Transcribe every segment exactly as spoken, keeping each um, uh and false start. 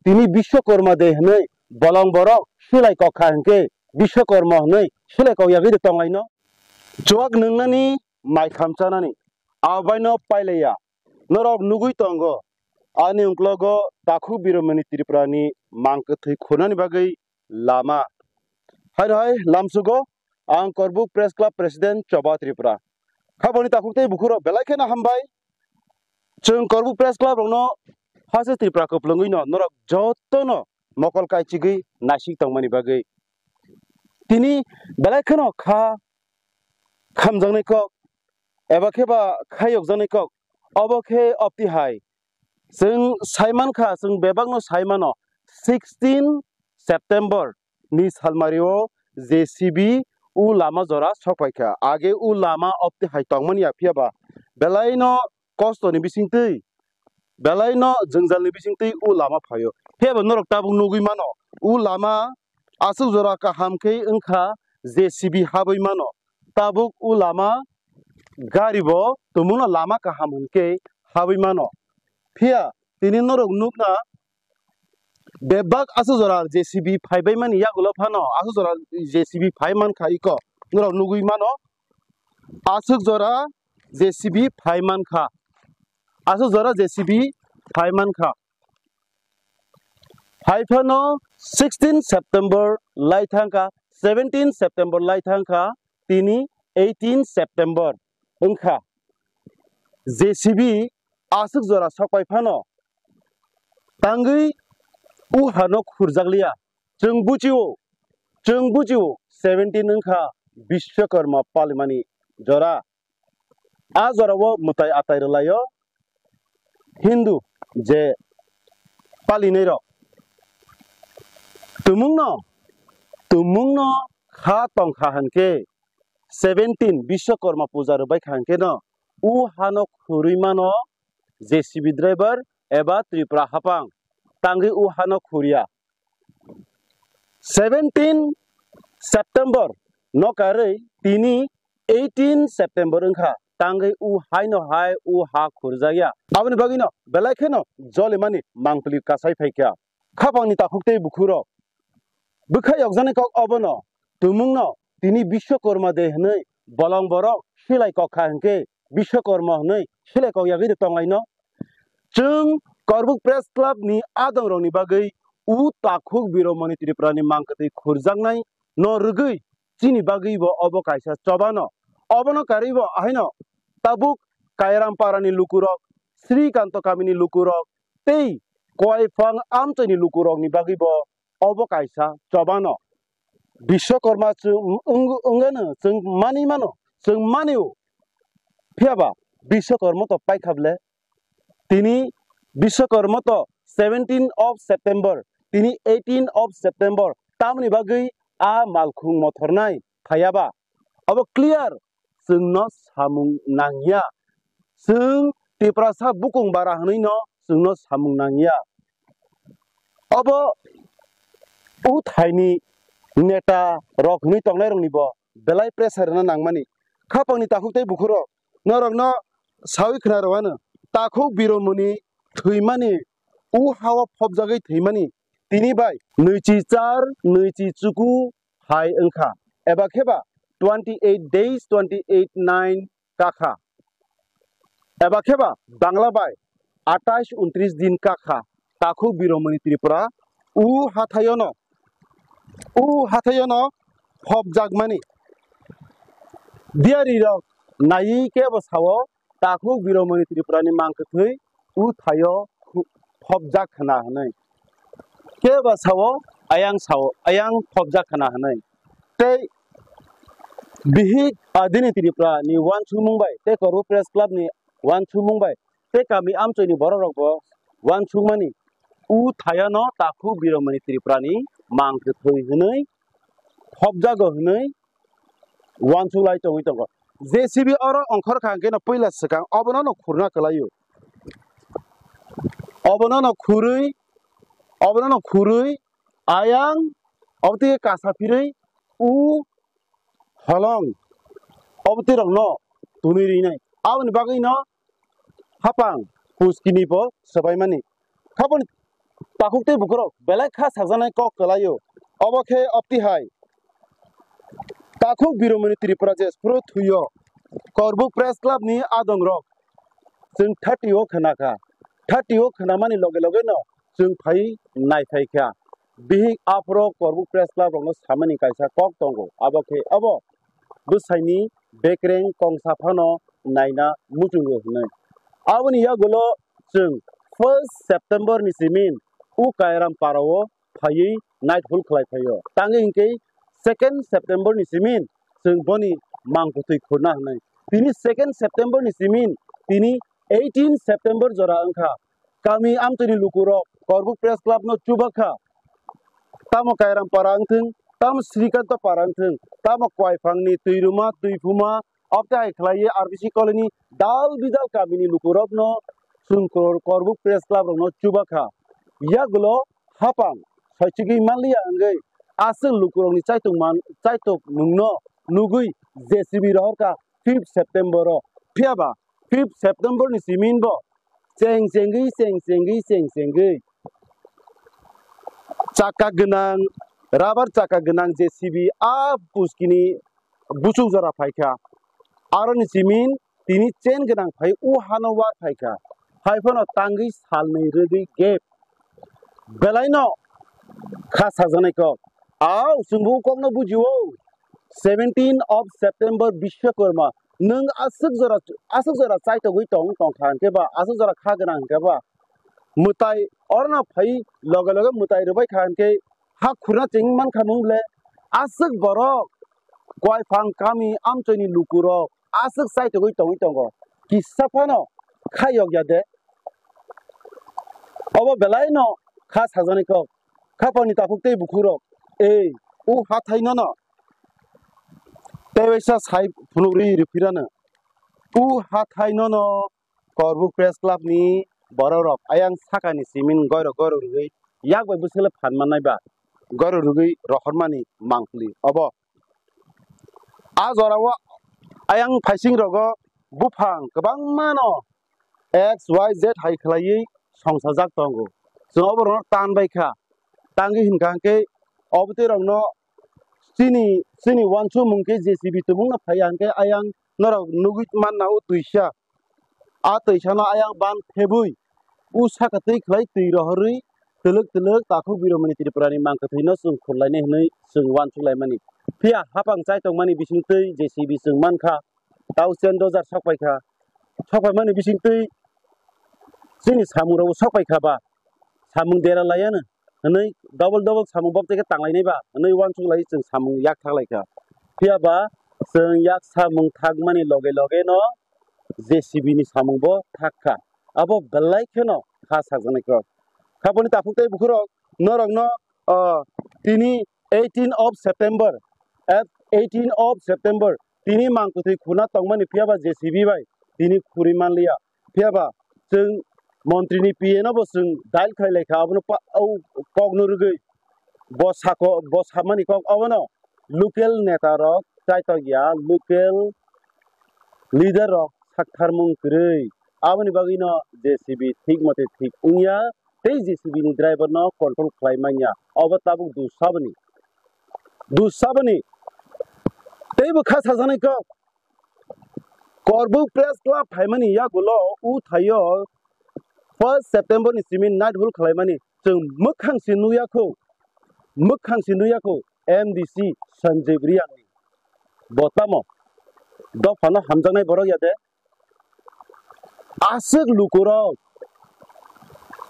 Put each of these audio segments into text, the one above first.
tini Biswakarma de hwnwi bolong borok swlai kok kha hwnkhe Biswakarma hwnwi swlai kok yagwi de tonglaino. Chuak nwngnani, mai khamchanani, abaino pailaiya. Norok nugwi tongo, ani uklogo Takhuk Biromani Tripurani mang kwthwi khunani bagwi lama. Hai hai lamsugo, ang Korbuk Press Club President Choba Tripura. Khaboni takhuk tei bukhurok belai kheno hambai. Chwng Korbuk Press Club rokno haste Tripura kwplwngwino norok jotono mokol kaichigwi naisik tongmani bagwi. Tini belai kheno kha khamjaknai kok eba khe ba khayokjaknai kok, obo khe opti hai. Chwng sai mankha, chwng bebakno sai mano, sixteen September ni salmario J C B o lama jora sokpaikha. Age o lama opti hai tongmani ya, phiya ba belaino kostoni bisingtwi, belaino jwngjalni bisingtwi o lama phaio. Phiya ba norok tabuk nugwi mano, o lama aswk jora kaham khe wngkha, J C B habwi mano. Tabuk o lama gari bo tumungno lama kaham hwnkhe habwi mano. Phiya tini norok nukna bebak aswk jora J C B phaibai mani yagulo phano aswk jora J C B phai mankha iko norok nugwi mano. Aswk jora J C B phai mankha, aswk jora J C B phai mankha. Hai phano sixteen September lai thangkha, seventeen September lai thangkha, tini eighteen September wngkha. J C B aswk jora sokpai phano tangwi o hano khurjakliya. Chwng bujio, chwng bujio seventeen wngkha Biswakarma palimani jora. A jorao mwtai atai rwlaio Hindu je palinai rok. Tumungno, tumungno kha tongkha hwnkhe seventeen Biswakarma puja rwbai kha hwnkhe no o hano khurwi mano J C B driver eba Tripura hapang tangwi o hano khurya. Seventeen September no karwi tini eighteen September wngkha, tangwi o haino hai o ha khurjakya. Aboni bagwino belai kheno jolimani mangpili kasai phaikha. Khapangni takhuk tei bukhurok bwkha yokjaknai kok obono, tumungno tini Biswakarma de hwnwi bolong borok swlai kok kha hwnkhe Biswakarma hwnwi swlai kok yagwi de tonglaino. Chwng Korbuk Press Club ni adongrokni bagwi o Takhuk Biromani Tripurani mangkwtwi khurjaknai no rwgwi chini bagwi bo obo kaisa chobano. Obono karwi bo ahaino tabuk Kairam parani lukurok, Srikanto kamini lukurok tei Koiphang amchoini lukurokni bagwi bo obo kaisa chobano. Biswakarma chwng wng-, wngano chwng manwi mano, chwng manio. Phiya ba Biswakarma to paikha ble. Tini Biswakarma to seventeen of September, tini eighteen of September, tamoni bagwi a malkhung mothornai phaiya ba? Obo clear, chwngno samung nangya. Chwng Tiprasa bukung bara hwnwi no chwngno samung nangya. Obo o thaini neta rok hwnwi tongnai rokni bo belai pressure rwna nangmani. Khapangni takhuk tei bukhurok norokno sawi khna rwano, Takhuk Biromani thwimani, o hao phobjagwi thwimani tini bai nwichi char, nwichi chuku hai wngkha, eba khe ba twenty eight days, twenty eight nine kakha, eba khe ba Bangla bai atais untris din kakha Takhuk Biromani Tripura o hathayono, o hathayono phobjakmani. Diyari rok naiwi kebo sao Takhuk Biromani Tripurani mangkwthwi o thaio khu-, phobjak khna hwnwi. Kebo sao ayang sao, ayang phobjak khna hwnwi. Tei bihik adini Tripura ni uansukmung bai tei Korbuk Press Club ni uansukmung bai tei kami amchoi ni borok rok bo uansukmani, o thaio no Takhuk Biromani Tripura ni mangkwthwi hwnwi phobjago hwnwi uansuk lai tongwi tongo. J C B oro ongkhor kha hwnkhe no puila swkang obono no khurna kwlaio. Obono no khurwi, obono no khurwi ayang obotwi kasa phirwi o holong obotwi rokno tunwi rinai. Aboni bagwi no hapang puskini bo swbaimani. Haboni Takhuk tei bukhurok belai kha sajaknai kok kwlaio. Obo khe opti hai. Takhuk Biromani Tripura je phuru thuio. Korbuk Press Club ni adongrok chwng thirty o khna kha. Thirty o khnamani loge loge no chwng phai nai phai kha. Bihik aphuru Korbuk Press Club rokno samani kaisa kok tongo. Abo khe obo bwsaini bekreng kongsa phano naina muchungo hwnwi. Aboni yagulo chwng first September ni simin u Kairam Parao phaiwi night hall khlai phaio. Tangwi hinkhe second September ni simin chwng boni mangkwthwi khurna hwnwi. Tini second September ni simin tini eighteen September jora wngkha. Kami amtwini lukurok Korbuk Press Club no chubakha. Tamo Kairam Para wngthwng, tamo Srikanto Para wngthwng, tamo Koiphangni, Twiruma, Twiphuma, obtwi hai khlaiwi R B C colony dal bidal kamini lukurokno chwng Kor-, Korbuk Press Club rokno chubakha. Yagulo hapang soichigwi manliya wngwi aswk lukurokni chaitok man-, chaitok nwngno nugwi J C B rohorkha fifth September o. Phiyaba fifth September ni simin bo cheng chengwi, cheng chengwi, cheng chengwi chakka gwnang, rubber chakka gwnang J C B a puskini buchuk jora phaikha. Aroni simin tini chain gwnang phai u hano war phaikha. Hai phano tangwi salnwi rwgwi gap. Belaino kha sajaknai kok. Au, chwngbo kokno bujio. Seventeen of September Bishwakarma. Nwng aswk jora, aswk jora chaitogwi tong, tongkha hinkhe ba, aswk jora kha gwnang hinkhe ba. Mwtai orno phai loge loge mwtai rwbai kha hinkhe ha khurna cheng mankha mung le. Aswk borok Koiphang kami amchoini lukurok aswk chaitogwi tongwi tongo. Kisa phano khayok ya de. Obo belaino kha sajaknai kok. Khapangni takhuk tei bukhukrok. Ei, u hathai nono tei waisa sai phunukri ripirano. U hathai nono Korbuk Press Club ni borok rok ayang sakani simin goiro goiro rwgwi yak bai bwswk le phan mannai ba goiro rwgwi rohormani mangpili obo. A jora o ayang phaising rogo buphang kwbangma no X Y Z hai khlaiwi songsajak tongo. Chwng obo rokno tan bai kha. Tangwi hinkha hinkhe obo twi rokno chini, chini uansukmung khe J C B tubung no phaiya hinkhe ayang norok nugwi manna o twisa. A twisano ayang ban thebwi u saka twi khlai twi rohorwi twlwk twlwk takhuk Biromani Tripurani mangkwthwino chwng khurlainai hwnwi chwng uansuk laimani. Phiya hapang chai tongmani bisingtwi J C B chwng mankha, tau chen dojar sokpaikha. Sokpaimani bisingtwi chini samungrokbo sokpaikha ba, samung dera laiano hwnwi double double samung bok tei khe tanglainai ba hwnwi uansuk lai chwng samung yak thak lai kha. Phiya ba chwng yak samung thakmani loge loge no J C B ni samung bo thak kha. Abo belai kheno kha sakjaknai kok. Khapangni takhuk tei bukhukrok norokno, o, tini eighteen of September, at eighteen of September, tini mangkwthwi khuna tongmani phiya ba J C B bai tini khuri manliya. Phiya ba chwng montri ni P A no bo chwng dial khlai lai kha, abono pa-, o kok no rwgwi bo sako, bo samani kok obono local neta rok chaitok ya, local leader rok saktharmung kwrwi. Aboni bagwi no J C B thik mote thik wngya, tei J C B ni driver no control khlai manya. Obo tabuk dusaboni, dusaboni teibo kha sajaknai kok. Korbuk Press Club phaimani yagulo u thaio first September ni simi night hall khlaimani chwng mwkhang si nukya kho, mwkhang si nukya kho M D C Sanjay Reang ni. Bo tamo dophano hamjaknai borok ya de? Aswk lukurok,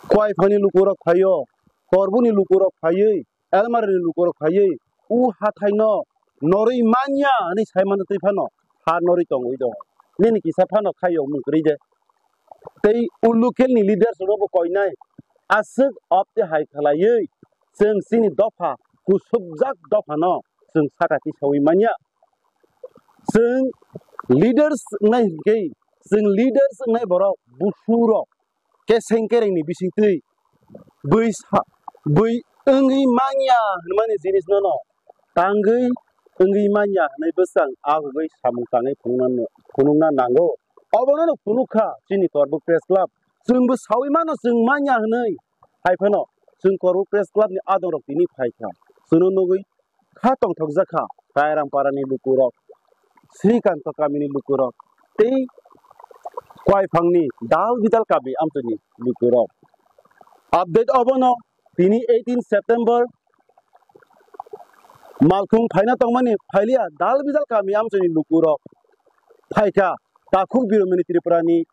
Koiphani lukurok phaio, Korbuni lukurok phaiwi, Elmari ni lukurok phaiwi, u hathaino norwi manya hwnwi sai mano twi phano ha norwi tongwi do. Nini kisa phano khaio mung kwrwi de. Tei u local ni leaders rokbo koinai aswk opte hai khlaiwi chwng chini dopha kusubjak dophano chwng saka tisawi manya. Chwng leaders wngnai hinkhe, chwng leaders wngnai borok busurok keseng kerengni bisingtwi bui sa-, bui wngwi manya hwnmani jinisnono tangwi wngwi manya hwnwi bwswng agugwi samung tangwi phunukna, phunukna nango. Obono phunuk kha chini Korbuk Press Club. Chwngbo sawi mano chwng manya hwnwi, hai phano chwng Korbuk Press Club ni adongrok tini phaikha. Chwngno nugwi kha tongthokjak kha Kairam parani lukurok, Srikanto kamini lukurok tei Koiphangni Dal Bidal kami amchini lukurok. Update obono tini eighteen September malkhung phaina tongmani phailiya Dal Bidal kami amchini lukurok phaikha Takhuk Biromani Tripurani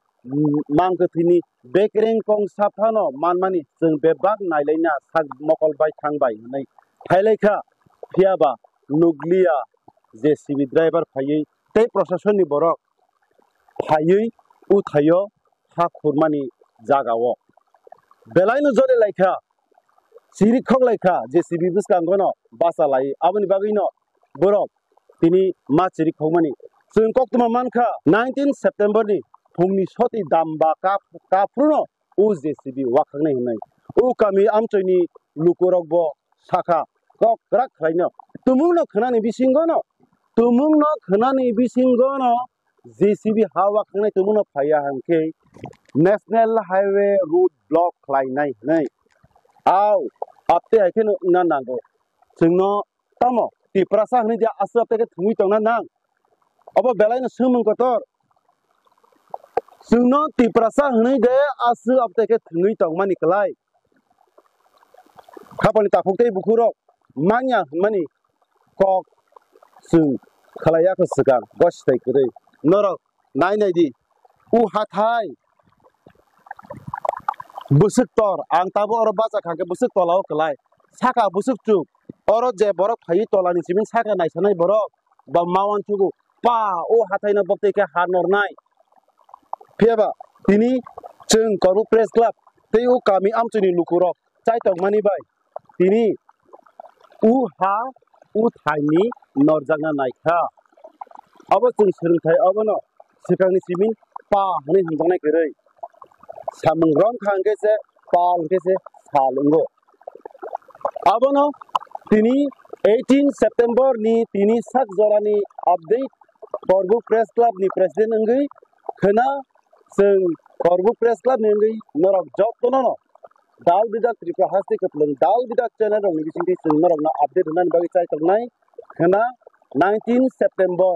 mangkwthwini bekereng kongsa phano manmani chwng bebak nailaina sak mokol bai thang bai hwnwi phailaikha, phiyaba nukliya J C B driver phaiwi tei prosasonni borok phaiwi uthaio ha khurmani jagao belaino jori laikha, chirik khok laikha J C B bwskangono bacha lai aboni bagwino borok tini ma chirik khokmani. Chwng koktwma mankha nineteen September ni phungni soti damba kap-, kaphruno o J C B wakhaknai hwnwi. O kami amchoini lukurokbo sakha kok kwrak khlaino. Tumungno khwnani bisingono, tumungno khwnani bisingono J C B ha wakhaknai tumungno phaiya hwnkhe National Highway road block khlainai hwnwi. Au, apte hai kheno wngna nango. Chwngno tamo Tiprasa hwnwi de aswk apte khe thwngwi tongna nang? Obo belaino swngmung kotor. Chwngno Tiprasa hwnwi de aswk apte khe thwngwi tongmani kwlai. Khapani takhuk tei bukhurok manya hwnmani kok chwng khlaiya kho swkang, gositai kwrwi. Norok nai nai di, o hathai bwswk tor, ang tabuk oro bacha kha khe bwswk tola o kwlai, saka bwswk chuk, oro je borok phaiwi tola ni simi saka naisanai borok ba ma uansukgo, pa o hathai no bok tei khe ha nornai. Phiya ba tini chwng Korbuk Press Club tei o kami amchoi ni lukurok chai tongmani bai tini o ha o thai ni norjakna nai kha. Abo chwng swrwngthai abono swkang ni simi pa hwnwi hwnjaknai kwrwi. Samung rom kha hwnkhe se pa hwnkhe se sal wngo. Abono tini eighteen September ni tini sak jora ni update Korbuk Press Club ni president wngwi khwna chwng Korbuk Press Club ni wngwi norok jotono no Dal Bidal Tripura haste kwplwng Dal Bidal channel rok ni bisingtwi chwng norok no update rwnani bagwi chai tongnai khwna nineteen September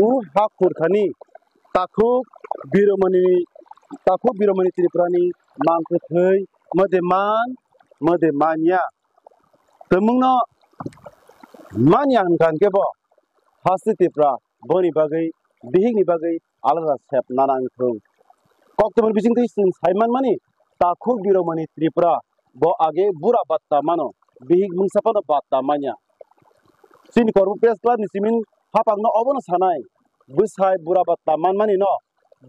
o ha khurkhani Takhuk Biromani, Takhuk Biromani Tripurani mangkwthwi mode man, mode manya. Tumungno manya hwnkha hwnkhe bo haste Tripura boni bagwi, bihikni bagwi alada sep nana wngthung. Koktwmani bisingtwi chwng sai manmani Takhuk Biromani Tripura bo age bura batta mano, bihik mungsa phano batta manya. Chini Korbuk Press Club ni simin hapangno obono sanai, bwsai bura batta manmani no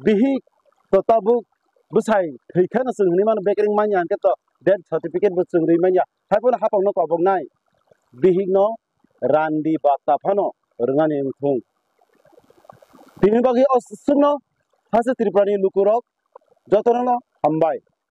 bihik to tabuk bwsai thwi kheno chwng hwnwi mano, bekereng manya hwnkhe to death certificate bo chwng rwi manya, hai phano hapangno koboknai bihikno randi batta phano rwnani wngthung. Tini bagwi o swkno haste Tripurani lukurok jotono no hambai.